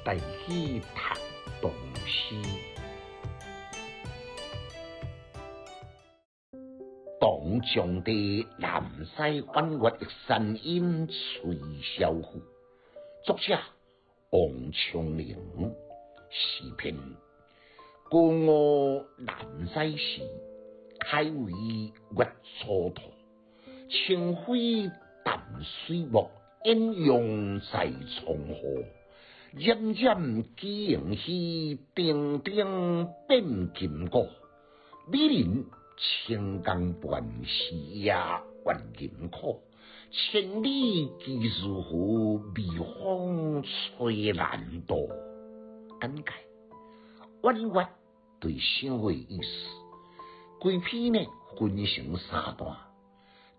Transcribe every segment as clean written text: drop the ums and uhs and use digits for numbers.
台語讀唐詩。唐章帝南西婉月的山陰崔小虎，作者王昌齡。詩篇高傲南西時，開為月初土，清輝淡水墨，引用在長河。冉冉舉螢虛，亭亭變金鼓。美人清江畔，是夜月吟苦。千里寄思妇，微風吹難渡。簡介：婉月對賞月意思。規篇呢分成三段，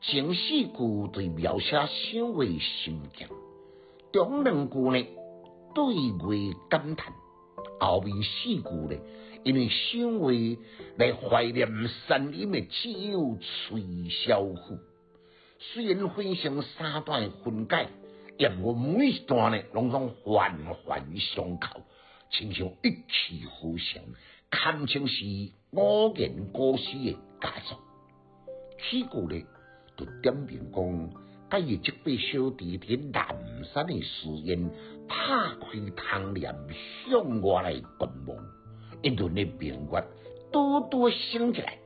前四句對描寫賞月心境，中兩句呢對月感嘆，後面四句呢因為賞月來懷念山陰的摯友崔小虎。雖然分成三段分解，也毋過每一段呢攏總環環相扣，親像一氣呵成，堪稱是五言古詩的佳作。起句呢，就點明講，佮伊這輩小弟佇南山的寺院，拍開窗簾向外來觀望，一輪的明月拄拄升起來，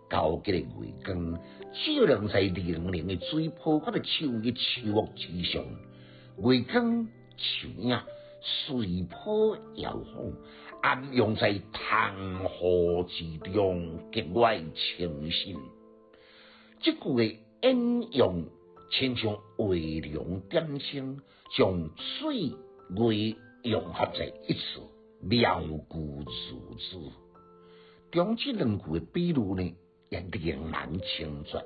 皎潔的月光照亮在粼粼的水波，佮樹的樹木之上，月光樹影隨波搖晃，暗映在窗戶之中，格外清新。這句的引用，親像畫龍點睛，將水月融合在一處，妙句如此。將這兩句的比喻呢，也令人稱絕。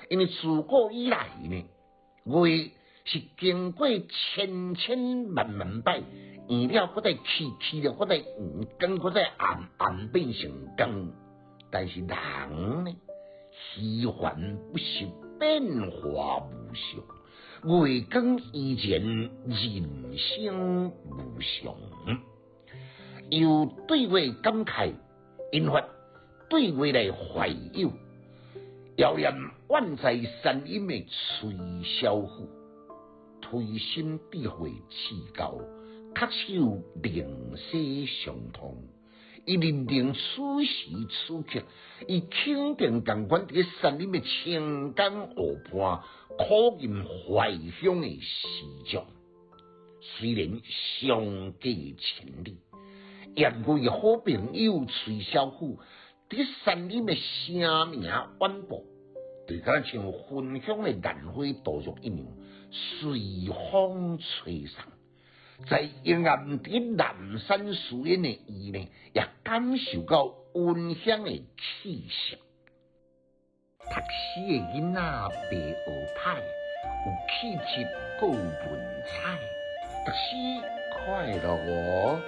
因為自古以來呢，月是經過千千萬萬擺，圓了閣再曲，曲了閣再圓，光閣再暗，暗變成光。但是人呢，虛幻不實，變化無常。月光依然，人生無常。由對月感慨，引發對月來懷友，遙念遠在山陰的崔小虎，推心置腹至交，恪守靈犀相通。伊認定此時此刻，伊肯定仝款佇山陰的清江河畔，苦吟懷鄉的詩章。雖然相隔千里，也毋過伊好朋友崔小虎佇山陰的聲名遠播，就敢若像芬芳的蘭花杜若一樣，隨風吹送。在幽暗佇南山寺院的伊呢，也感受到溫香的氣息。讀書的囡仔袂學歹，有氣質閣有文采，讀書快樂哦。